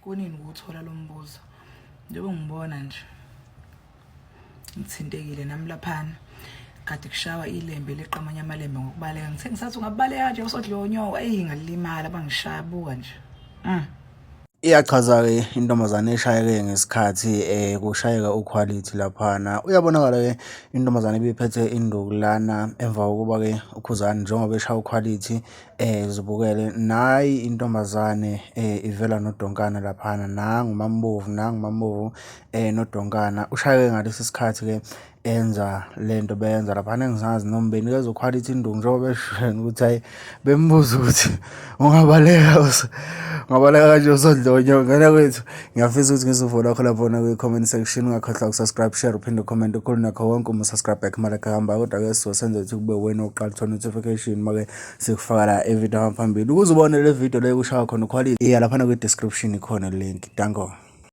Kunini ukuthola lo mbuzo? Njengoba ngibona nje ngithintekile nami laphana kade kushawa ilembe leqamanye amalembe ngokubaleka ngithe ngisathi ungabaleka nje usodliwa unyoka eyi ngalimala bangishaya buka nje. Iyachaza-ke intombazane eshayeke ngesikhathi kushayeka uQuality laphana. Uyabonakala-ke intombazane ibiphethe induku lana emva kokuba-ke uKhuzani njengoba eshaya uQuality zibukele. Nayi intombazane ivela nodonkana laphana, nangu uMambovu, nangu uMambovu nodonkana. Ushayeke ngalesi sikhathi-ke enza lento beyenza laphana engisazi noma benikeza uquality induku njengoba beshweni ukuthi hayi bembuza ukuthi ungabaleka ungabaleka kanje usodlonya ngena kwethu. Ngiyafisa ukuthi ngizwe lakho laphona kwi-comment section. Ungakhohlwa ukusubscribe, share, uphinde ucomment ukhulu nakho konke. Uma usubscribe back imali yakho hamba, kodwa-ke sizosenza ukuthi kube wena oqala uthola notification make sikufaka la evideo phambili ukuze ubone le video le kushaya khona uquality. Iya laphana kwi-description ikhona link. Danko.